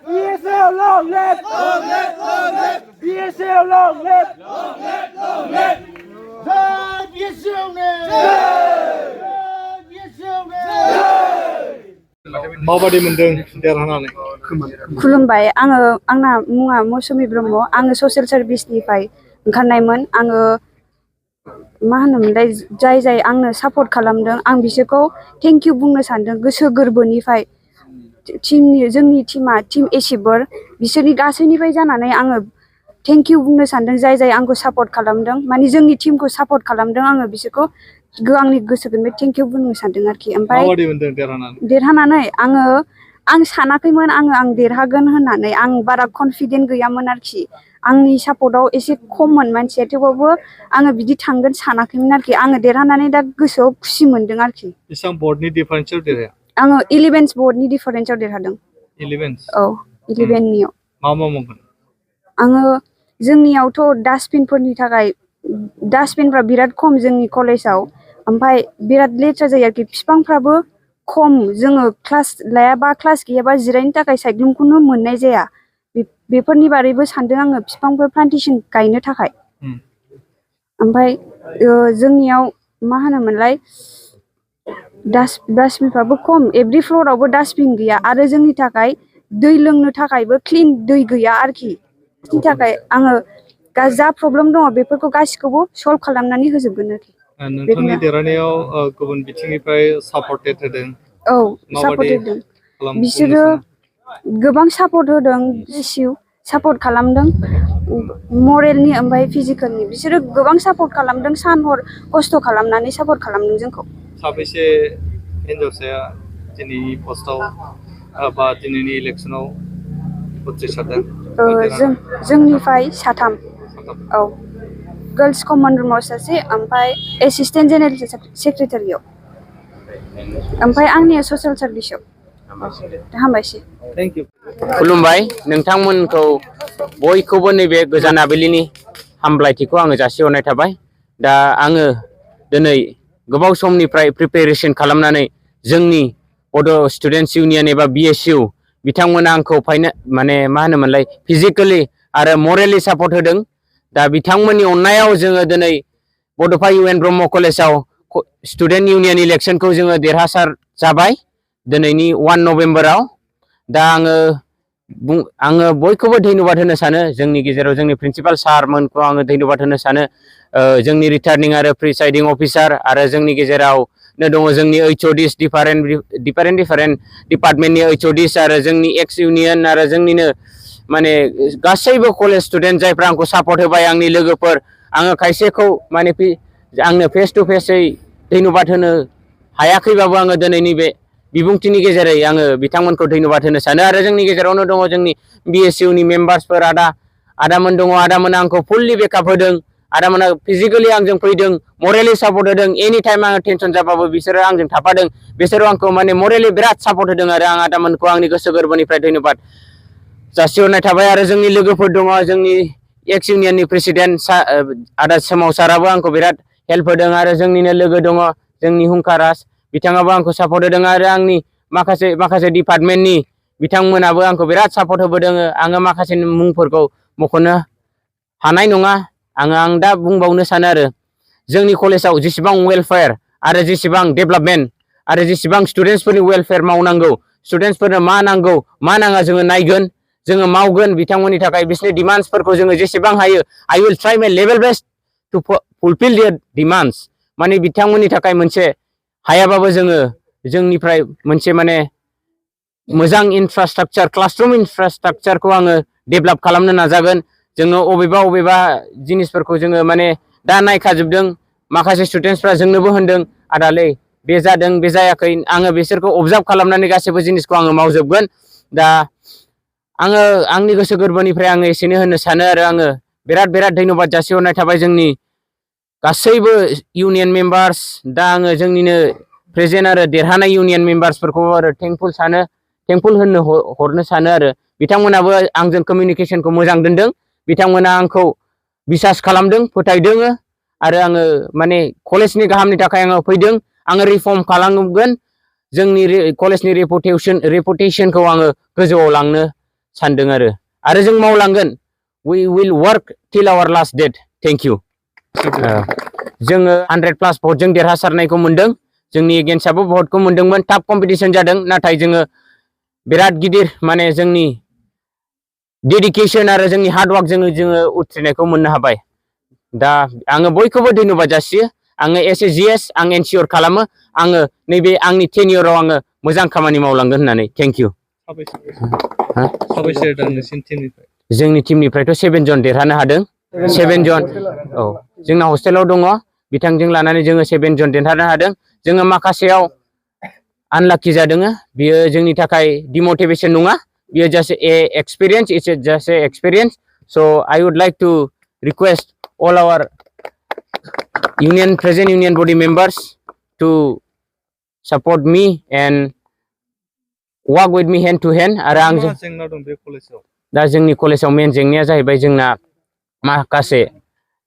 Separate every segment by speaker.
Speaker 1: BSL long live! BSL long live!
Speaker 2: माबादि मोनदों देरहानानै?
Speaker 3: खुलुमबाय आंना मुङा मौसुमि ब्रह्म आङो ससियेल सार्भिसनिफ्राय ओंखारनायमोन आङो मा होनोमोनलाय जाय आंनो सापर्ट खालामदों आं बिसोरखौ थेंक इउ बुंनो सानदों गोसो गोरबोनिफ्राय जोंनि टीमा टीम एसिबर बिसोरनि गासैनिफ्राय जानानै आङो थेंक इउ बुंनो सानदों जाय आंखौ सापर्ट खालामदों माने जोंनि टीमखौ सापर्ट खालामदों आङो बिसोरखौ आंनि गोसो गोरबोनिफ्राय थेंक इउ बुंनो सानदों आरोखि ओमफ्राय
Speaker 2: माबादि मोनदों
Speaker 3: देरहानानै आं सानाखैमोन आं देरहागोन होननानै आं बारा कनफिडेन्ट गैयामोन आरोखि आंनि सापर्टआव एसे खममोन मानसिया थेवबाबो आङो बिदि थांगोन सानाखैमोन आरोखि आङो देरहानानै दा गोसोआव खुसि मोनदों आरोखि
Speaker 2: बेसेबां बर्डनि डिफारेन्सआव देरहाया?
Speaker 3: आङो 11 बर्डनि डिफारेन्सआव देरहादों।
Speaker 2: 11
Speaker 3: औ 11नियाव
Speaker 2: मा मावगोन?
Speaker 3: आङो जोंनियावथ' डास्टबिनफोरनि थाखाय डास्टबिनफ्रा बिराद खम जोंनि कलेजाव ओमफ्राय बिराद लेथ्रा जायो आरोखि बिफांफ्राबो खम जोङो क्लास लायाबा क्लास गैयाबा जिरायनो थाखाय साइक्लुमखौनो मोननाय जाया बेफोरनि बारैबो सानदों आङो बिफांफोर प्लान्टेसन गायनो थाखाय ओमफ्राय जोंनियाव मा होनोमोनलाय डास्टबिनफ्राबो खम एभ्रि फ्ल'रावबो डास्टबिन गैया आरो जोंनि थाखाय दै लोंनो थाखायबो क्लिन दै गैया आरोखि बिनि थाखाय आङो जा प्रब्लेम दङ बेफोरखौ गासिखौबो सल्भ खालामनानै होजोबगोन आरोखि
Speaker 2: नोंथांनि देरहानायाव गुबुन बिथिंनिफ्राय सापर्टेड होदों
Speaker 3: औ सापर्ट होदों बिसोरो गोबां सापर्ट होदों सापर्ट खालामदों मरेलनि ओमफ्राय फिजिकेलनि बिसोरो गोबां सापर्ट खालामदों सान हर खस्थ' खालामनानै सापर्ट खालामदों जोंखौ
Speaker 2: साबेसे हिनजावसाया दिनैनि पस्टआव बा दिनैनि इलेक्सनाव उथ्रिसारदों
Speaker 3: जोंनिफ्राय साथाम औ गर्ल्स कमन रुमाव सासे ओमफ्राय एसिस्टेन्ट जेनेरेल सेक्रेटारियाव ओमफ्राय आंनिया ससियेल सार्भिसाव हामबायसै
Speaker 2: थेंक इउ
Speaker 4: खुलुमबाय नोंथांमोनखौ बयखौबो नैबे गोजान आबिलिनि हामलायथिखौ आङो जासिहरनाय थाबाय दा आङो दिनै गोबाव समनिफ्राय प्रिपेरेसन खालामनानै जोंनि बड' स्टुडेन्टस इउनियन एबा BSU बिथांमोना आंखौ माने मा होनोमोनलाय फिजिकेलि आरो मरेलि सापर्ट होदों दा बिथांमोननि अननायाव जोङो दिनै बड'फा UN ब्रह्म कलेजाव स्टुडेन्ट इउनियन इलेक्सनखौ जोङो देरहासार जाबाय दिनैनि 1 नभेम्बराव दा आङो बयखौबो धन्यबाद होनो सानो जोंनि गेजेराव जोंनि प्रिन्सिपाल सारमोनखौ आङो धन्यबाद होनो सानो जोंनि रिटार्निं आरो प्रिसाइडिं अफिसार आरो जोंनि गेजेरावनो दङ जोंनि HODs डिफारेन्ट डिपार्टमेन्टनि HODs आरो जोंनि एक्स इउनियन आरो जोंनिनो माने गासैबो कलेज स्टुडेन्ट जायफ्रा आंखौ सापर्ट होबाय आंनि लोगोफोर आङो खायसेखौ माने आंनो फेस टु फेसै धन्यबाद होनो हायाखैबाबो आङो दिनैनि बे बिबुंथिनि गेजेरै आङो बिथांमोनखौ धन्यबाद होनो सानो आरो जोंनि गेजेरावनो दङ जोंनि BSUनि मेम्बार्सफोर आदामोन दङ आदामोना आंखौ फुल्लि बेकआप होदों आदामोना फिजिकेलि आंजों फैदों मरेलि सापर्ट होदों एनि टाइम आङो टेनसन जाबाबो बिसोरो आंजों थाफादों बिसोरो आंखौ माने मरेलि बिराद सापर्ट होदों आरो आं आदामोनखौ आंनि गोसो गोरबोनिफ्राय धन्यबाद जासिहरनाय थाबाय आरो जोंनि लोगोफोर दङ जोंनि एक्स इउनियननि प्रेसिडेन्ट आदा सोमावसाराबो आंखौ बिराद हेल्प होदों आरो जोंनिनो लोगो दङ जोंनि हुंखा राज बिथाङाबो आंखौ सापर्ट होदों आरो आंनि माखासे डिपार्टमेन्टनि बिथांमोनाबो आंखौ बिराद सापर्ट होबोदों आङो माखासे मुंफोरखौ मख'नो हानाय नङा आं दा बुंबावनो सानो आरो जोंनि कलेजाव जेसेबां वेलफेयार आरो जेसेबां डेभेलपमेन्ट आरो जेसेबां स्टुडेन्टसफोरनि वेलफेयार मावनांगौ स्टुडेन्टसफोरनो मा नांगौ मा नाङा जोङो नायगोन जोङो मावगोन बिथांमोननि थाखाय बिसोरनि डिमान्ड्सफोरखौ जोङो जेसेबां हायो I will try my level best to fulfil their demands माने बिथांमोननि थाखाय मोनसे हायाबाबो जोङो जोंनिफ्राय मोनसे माने मोजां इनफ्रास्ट्राक्चार क्लासरुम इनफ्रास्ट्राक्चारखौ आङो डेभेलप खालामनो नाजागोन जोङो अबेबा जिनिसफोरखौ जोङो माने दा नायखाजोबदों माखासे स्टुडेन्टसफ्रा जोंनोबो होनदों आदालै बे जादों बे जायाखै आङो बिसोरखौ अबजार्भ खालामनानै गासैबो जिनिसखौ आङो मावजोबगोन दा आङो आंनि गोसो गोरबोनिफ्राय आङो एसेनो होननो सानो आरो आङो बिराद धन्यबाद जासिहरनाय थाबाय जोंनि गासैबो इउनियन मेम्बार्स दा आङो जोंनिनो प्रेजेन्ट आरो देरहानाय इउनियन मेम्बार्सफोरखौ आरो थेंकफुल होनो हरनो सानो आरो बिथांमोनाबो आंजों कमिउनिकेसनखौ मोजां दोनदों बिथांमोना आंखौ बिसास खालामदों फोथायदों आरो आङो माने कलेजनि गाहामनि थाखाय आङो फैदों आङो रिफर्म खालामगोन जोंनि कलेजनि रेपुटेसनखौ आङो गोजौआव लांनो सानदों आरो जों मावलांगोन we will work till our last date thank you जोङो 100+ भटजों देरहासारनायखौ मोनदों जोंनि एगेन्स्टआबो भटखौ मोनदोंमोन टाफ कम्पिटिशन जादों नाथाय जोङो बिराद गिदिर माने जोंनि डेडिकेशन आरो जोंनि हार्डवर्क जोङो उथ्रिनायखौ मोननो हाबाय दा आङो बयखौबो धन्यबाद जासियो आङो SAGS आं एनसियर खालामो आङो नैबे आंनि टेनियराव आङो मोजां खामानि मावलांगोन होननानै थेंक इउ जोंनि टीमनिफ्रायथ' 7 जन देरहानो हादों 7 जन औ जोंना हस्टेलाव दङ बिथांजों लानानै जोङो 7 जन देरहानो हादों जोङो माखासेयाव आनलाकि जादों बियो जोंनि थाखाय डिमोटिवेशन नङा बियो just experience it's just experience so I would like to request all our present union body members to support me and work with me hand to hand आरो आं दा जोंनि कलेजाव मेन जेंनाया जाहैबाय जोंना माखासे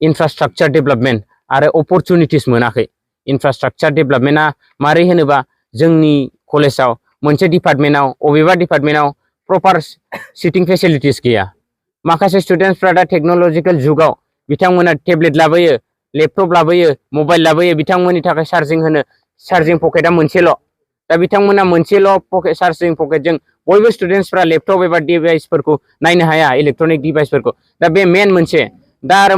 Speaker 4: इनफ्रास्ट्राक्चार डेभेलपमेन्ट आरो अपरचुनिटिस मोनाखै इनफ्रास्ट्राक्चार डेभेलपमेन्टआ मारै होनोबा जोंनि कलेजाव मोनसे डिपार्टमेन्टआव अबेबा डिपार्टमेन्टआव प्रपार सिटिं फेसिलिटिस गैया माखासे स्टुडेन्टसफ्रा दा टेक्न'लजिकेल जुगाव बिथांमोना टेब्लेट लाबोयो लेपटप लाबोयो मबाइल लाबोयो बिथांमोननि थाखाय चार्जिं पकेटआ मोनसेल' दा बिथांमोना मोनसेल' पकेट चार्जिं पकेटजों बयबो स्टुडेन्टसफ्रा लेपटप एबा डिभाइसफोरखौ नायनो हाया इलेक्ट्रनिक डिभाइसफोरखौ दा बे मेन मोनसे दा आरो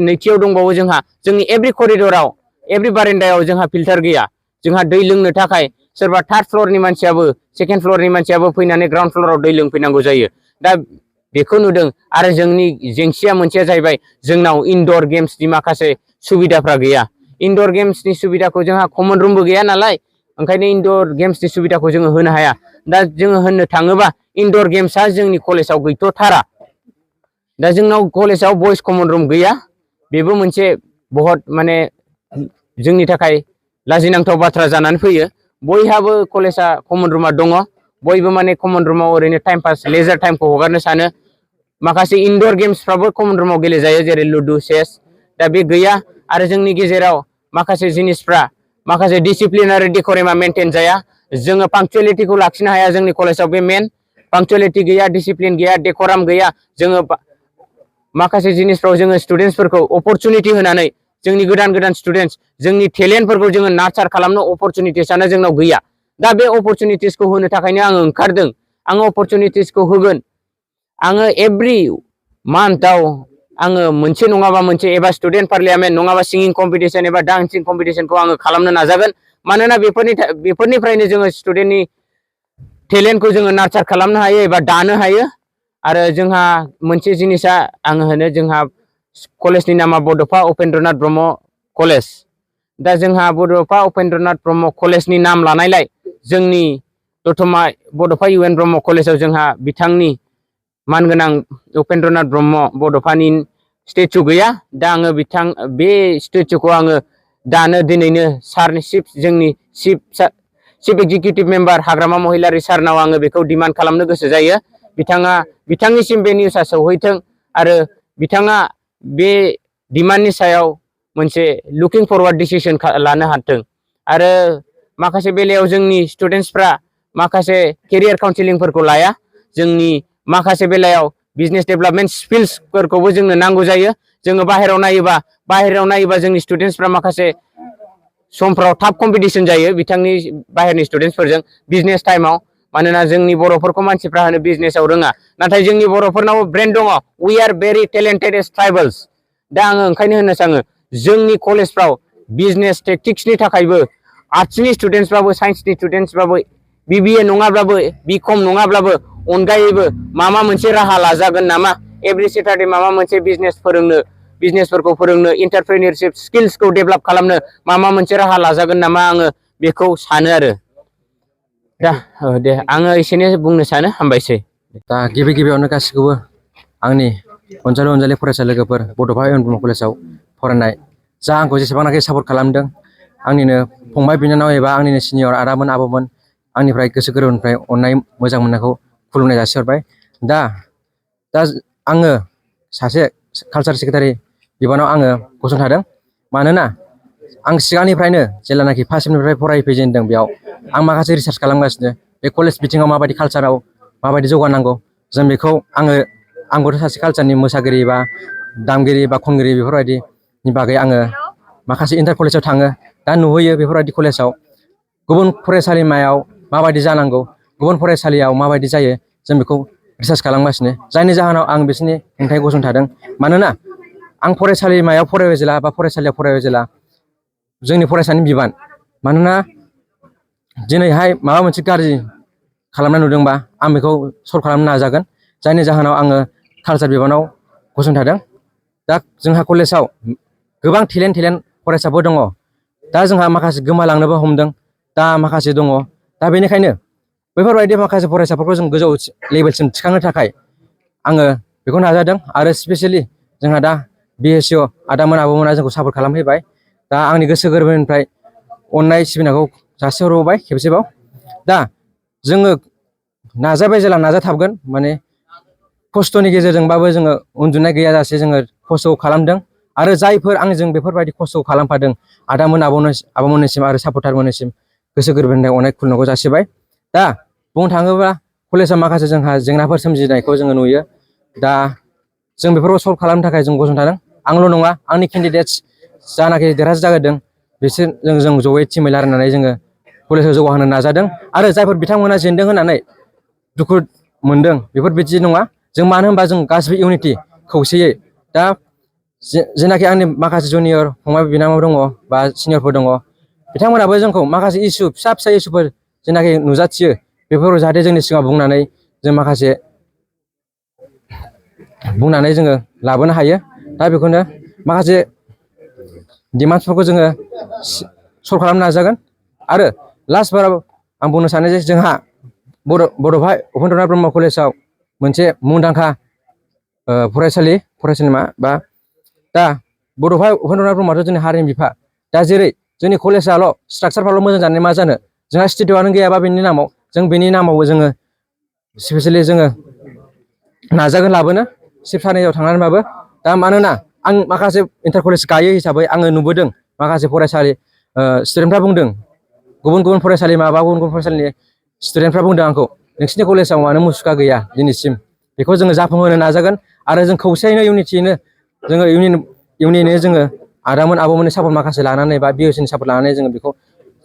Speaker 4: नैथियाव दंबावो जोंहा जोंनि एभ्रि करिडराव एभ्रि बारेन्दायाव जोंहा फिल्टार गैया जोंहा दै लोंनो थाखाय सोरबा थार्ड फ्ल'रनि मानसियाबो सेकेन्ड फ्ल'रनि मानसियाबो फैनानै ग्राउन्ड फ्ल'राव दै लोंफैनांगौ जायो दा बेखौ नुदों आरो जोंनि जेंसिया मोनसेया जाहैबाय जोंनाव इनडोर गेम्सनि माखासे सुबिदाफ्रा गैया इनडोर गेम्सनि सुबिदाखौ जोंहा कमन रुमबो गैया नालाय ओंखायनो इनडोर गेम्सनि सुबिदाखौ जोङो होनो हाया दा जोङो होननो थाङोबा इनडोर गेम्सआ जोंनि कलेजाव गैथ'थारा दा जोंनाव कलेजाव बयस कमन रुम गैया बेबो मोनसे बहुत माने जोंनि थाखाय लाजिनांथाव बाथ्रा जानानै फैयो बयहाबो कलेजा कमन रुमा दङ बयबो माने कमन रुमाव ओरैनो टाइम पास लेजार टाइमखौ हगारनो सानो माखासे इनडोर गेम्सफ्राबो कमन रुमाव गेलेजायो जेरै लुडु चेस दा बे गैया आरो जोंनि गेजेराव माखासे जिनिसफ्रा माखासे डिसिप्लिन आरो डेकोरेमा मेनटेन जाया जोङो पांक्चुएलिटिखौ लाखिनो हाया जोंनि कलेजाव बे मेन पांक्चुएलिटि गैया डिसिप्लिन गैया डेकोराम गैया जोङो माखासे जिनिसफ्राव जोङो स्टुडेन्टसफोरखौ अपरचुनिटि होनानै जोंनि गोदान स्टुडेन्टस जोंनि टेलेन्टफोरखौ जोङो नार्चार खालामनो अपरचुनिटिसआनो जोंनाव गैया दा बे अपरचुनिटिसखौ होनो थाखायनो आङो ओंखारदों आङो अपरचुनिटिसखौ होगोन आङो एभ्रि मान्थआव आङो मोनसे नङाबा मोनसे एबा स्टुडेन्ट पार्लियामेन्ट नङाबा सिंगिं कम्पिटिशन एबा डान्सिं कम्पिटिशनखौ आङो खालामनो नाजागोन मानोना बेफोरनिफ्रायनो जोङो स्टुडेन्टनि टेलेन्टखौ जोङो नार्चार खालामनो हायो एबा दानो हायो आरो जोंहा मोनसे जिनिसा आङो होनो जोंहा कलेजनि नामा बड'फा उपेन्द्रनाथ ब्रह्म कलेज दा जोंहा बड'फा उपेन्द्रनाथ ब्रह्म कलेजनि नाम लानायलाय जोंनि दतमा बड'फा UN ब्रह्म कलेजाव जोंहा बिथांनि मानगोनां उपेन्द्रनाथ ब्रह्म बड'फानि स्टेचु गैया दा आङो बे स्टेचुखौ आङो दानो दिनैनो सारनि जोंनि चिफ एक्जिकिउटिभ मेम्बार हाग्रामा महिलारि सारनाव आङो बेखौ डिमान्ड खालामनो गोसो जायो बिथांनिसिम बे निउसआ सौहैथों आरो बिथाङा बे डिमान्डनि सायाव मोनसे लुकिं फरवार्ड डिसिसन लानो हाथों आरो माखासे बेलायाव जोंनि स्टुडेन्टसफ्रा माखासे केरियार काउन्सिलिंफोरखौ लाया जोंनि माखासे बेलायाव बिजनेस डेभेलपमेन्ट स्किल्सफोरखौबो जोंनो नांगौ जायो जोङो बाहेरायाव नायोबा जोंनि स्टुडेन्टसफ्रा माखासे समफ्राव टाफ कम्पिटिशन जायो बिथांनि बाहेरनि स्टुडेन्टसफोरजों बिजनेस टाइमाव मानोना जोंनि बर'फोरखौ मानसिफ्रा होनो बिजनेसाव रोङा नाथाय जोंनि बर'फोरनाव ब्रेन दङ we are very talented as tribals दा आङो ओंखायनो होननो सानो जोंनि कलेजफ्राव बिजनेस टेक्टिक्सनि थाखायबो आर्ट्सनि स्टुडेन्टसबाबो साइन्सनि स्टुडेन्टसबाबो BBA नङाब्लाबो BCom नङाब्लाबो अनगायैबो माबा मोनसे राहा लाजागोन नामा एभ्रि सेटारडे माबा मोनसे बिजनेसफोरखौ फोरोंनो एन्टारप्रेनियरशिप स्किल्सखौ डेभेलप खालामनो माबा मोनसे राहा लाजागोन नामा आङो बेखौ सानो आरो दा दे आङो एसेनो बुंनो सानो हामबायसै
Speaker 5: दा गिबियावनो गासिखौबो आंनि अनजालि फरायसा लोगोफोर बड'फा UN ब्रह्म कलेजाव फरायनाय जा आंखौ जेसेबांनाखि सापर्ट खालामदों आंनिनो फंबाय बिनानाव एबा आंनिनो सिनियर आदामोन आब'मोन आंनिफ्राय गोसो गोरबोनिफ्राय अननाय मोजां मोननायखौ खुलुमनाय जासिहरबाय दा आङो सासे कालचार सेक्रेटारि बिबानाव आङो गसंथादों मानोना आं सिगांनिफ्रायनो जेब्लानाखि फार्स्ट सेमनिफ्राय फरायफैजेनदों बेयाव आं माखासे रिसार्च खालामगासिनो बे कलेज बिथिङाव माबायदि कालचाराव माबायदि जौगानांगौ जों बेखौ आंबोथ' सासे कालचारनि मोसागिरि बा दामगिरि बा खनगिरि बेफोरबायदिनि बागै आङो माखासे इन्टार कलेजाव थाङो दा नुहैयो बेफोरबायदि कलेजाव गुबुन फरायसालिमायाव माबायदि जानांगौ गुबुन फरायसालियाव माबायदि जायो जों बेखौ रिसार्च खालामगासिनो जायनि जाहोनाव आं बिसोरनि हेंथायै गसंथादों मानोना आं फरायसालिमायाव फरायबाय जेला बा फरायसालियाव फरायबाय जेला जोंनि फरायसानि बिबान मानोना दिनैहाय माबा मोनसे गाज्रि खालामनाय नुदोंबा आं बेखौ सल्भ खालामनो नाजागोन जायनि जाहोनाव आङो कालचार बिबानाव गसंथादों दा जोंहा कलेजाव गोबां टेलेन्ट फरायसाफोर दङ दा जोंहा माखासे गोमालांनोबो हमदों दा माखासे दङ दा बेनिखायनो बैफोरबायदि माखासे फरायसाफोरखौ जों गोजौ लेभेलसिम थिखांनो थाखाय आङो बेखौ नाजादों आरो स्पेसियेलि जोंहा दा BSU आदामोन आब'मोना जोंखौ सापर्ट खालामफैबाय दा आंनि गोसो गोरबोनिफ्राय अननाय सिबिनायखौ जासिहरबावबाय खेबसेबाव दा जोङो नाजाबाय जेला नाजाथाबगोन माने खस्थ'नि गेजेरजोंबाबो जोङो उन्दुनाय गैयाजासे जोङो खस्थ' खालामदों आरो जायफोर आंजों बेफोरबायदि खस्थ' खालामफादों आदामोन आब'मोननिसिम आरो सापर्टारमोननिसिम गोसो गोरबोनिफ्राय अनेक खुलुमनायखौ जासिबाय दा बुंनो थाङोब्ला कलेजाव माखासे जोंहा जेंनाफोर सोमजिनायखौ जोङो नुयो दा जों बेफोरखौ सल्भ खालामनो थाखाय जों गसंथादों आंल' नङा आंनि केन्डिडेट्स जानाखि देरहासार जागोरदों बिसोर जों जयै टिमै रायलायनानै जोङो कलेजाव जौगाहोनो नाजादों आरो जायफोर बिथांमोना जेनदों होननानै दुखु मोनदों बेफोरबायदि नङा जों मानो होनबा जों गासिबो इउनिटि खौसेयै दा जेनाखि आंनि माखासे जुनियर फंबाय बिनानाव दङ बा सिनियरफोर दङ बिथांमोनाबो जोंखौ माखासे इसु फिसा इसुफोर जेनाखि नुजाथियो बेफोरखौ जाहाथे जोंनि सिगाङाव बुंनानै जों माखासे बुंनानै जोङो लाबोनो हायो दा बेखौनो माखासे डिमान्डसफोरखौ जोङो सल्भ खालामनो नाजागोन आरो लास्ट बाराव आं बुंनो सानो जे जोंहा बड'फा उपेन्द्रनाथ ब्रह्म कलेजाव मोनसे मुंदांखा फरायसालिमा बा दा बड'फा उपेन्द्रनाथ ब्रह्मआथ' जोंनि हारिनि बिफा दा जेरै जोंनि कलेजाल' स्ट्राक्चारफ्राल' मोजां जानानै मा जानो जोंहा स्टुडिअ'आनो गैयाबा बेनि नामाव जों बेनि नामावबो जोङो स्पेसियेलि जोङो नाजागोन लाबोनो सिब सानैयाव थांनानैबाबो दा मानोना आं माखासे इन्टार कलेज गायो हिसाबै आङो नुबोदों माखासे फरायसालि स्टुडेन्टफ्रा बुंदों गुबुन फरायसालिमा बा गुबुन फरायसालिनि स्टुडेन्टफ्रा बुंदों आंखौ नोंसिनि कलेजाव मानो मुसुखा गैया दिनैसिम बेखौ जोङो जाफुंहोनो नाजागोन आरो जों खौसेयैनो इउनिटियैनो जोङो इउनियनै जोङो आदामोन आब'मोननि सापर्ट माखासे लानानै बा BSUनि सापर्ट लानानै जोङो बेखौ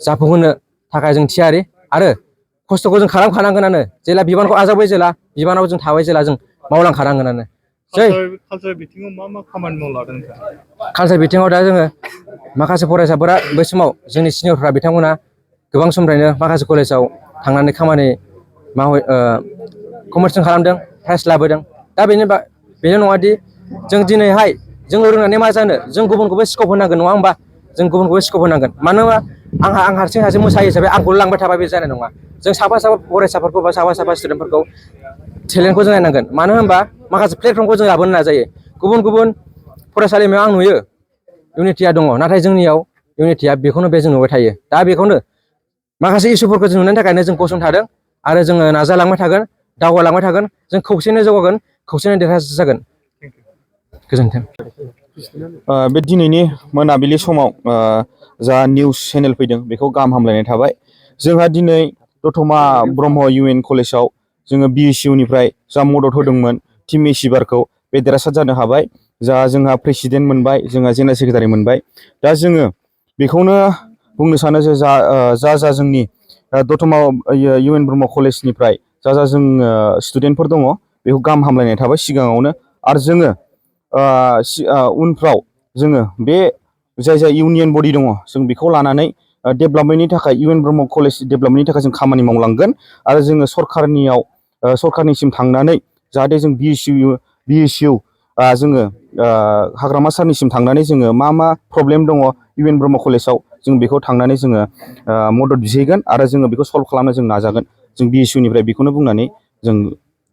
Speaker 5: जाफुंहोनो थाखाय जों थियारि आरो खस्थ'खौ जों खालामखानांगोनानो जेला बिबानखौ आजावबाय जेला बिबानाव जों थाबाय जेला जों मावलांखानांगोनानो
Speaker 2: कालचार बिथिङाव मा खामानि मावलांदों नोंथाङा
Speaker 5: कालचार बिथिङाव दा जोङो माखासे फरायसाफोरा बै समाव जोंनि सिनियरफ्रा बिथांमोना गोबां समनिफ्रायनो माखासे कलेजाव थांनानै खामानि कम्पिटिसन खालामदों प्राइज लाबोदों दा बेनो नङादि जों दिनैहाय जों रोंनानै मा जानो जों गुबुनखौबो स्कप होनांगोन नङा होमबा जों गुबुनखौबो स्कप होनांगोन मानो होनबा आं हारसिं मोसायो हिसाबै आंखौल' लांबाय थाबा बे जानाय नङा जों साफा फरायसाफोरखौ बा साफा स्टुडेन्टफोरखौ टेलेन्टखौ जों नायनांगोन मानो होनबा माखासे प्लेटफर्मखौ जों लाबोनो नाजायो गुबुन फरायसालिमायाव आं नुयो इउनिटिया दङ नाथाय जोंनियाव इउनिटिया बेखौनो जों नुबाय थायो दा बेखौनो माखासे इसुफोरखौ जों नुनायनि थाखायनो जों गसंथादों आरो जोङो नाजालांबाय थागोन दावगालांबाय थागोन जों खौसेनो जौगागोन खौसेनो देरहासार जागोन गोजोन्थों
Speaker 6: बे दिनैनि मोनाबिलि समाव जा निउस चेनेल फैदों बेखौ गाहाम हामलायनाय थाबाय जोंहा दिनै दतमा ब्रह्म UN कलेजाव जोङो BSUनिफ्राय जा मदद होदोंमोन टिम एसिबारखौ बे देरहासार जानो हाबाय जा जोंहा प्रेसिडेन्ट मोनबाय जोंहा जेनेरेल सेक्रेटारि मोनबाय दा जोङो बेखौनो बुंनो सानो जे जा जोंनि दतमा UN ब्रह्म कलेजनिफ्राय जा जों स्टुडेन्टफोर दङ बेखौ गाहाम हामलायनाय थाबाय सिगाङावनो आरो जोङो उनफ्राव जोङो बे जाय इउनियन बडि दङ जों बेखौ लानानै डेभेलपमेन्टनि थाखाय UN ब्रह्म कलेज डेभेलपमेन्टनि थाखाय जों खामानि मावलांगोन आरो जोङो सरखारनिसिम थांनानै जाहाथे जों BSU जोङो हाग्रामा सारनिसिम थांनानै जोङो मा प्रब्लेम दङ UN ब्रह्म कलेजाव जों बेखौ थांनानै जोङो मदद बिहैगोन आरो जोङो बेखौ सल्भ खालामनो जों नाजागोन जों BSUनिफ्राय बेखौनो बुंनानै जों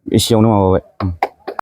Speaker 6: एसेयावनो माबाबाय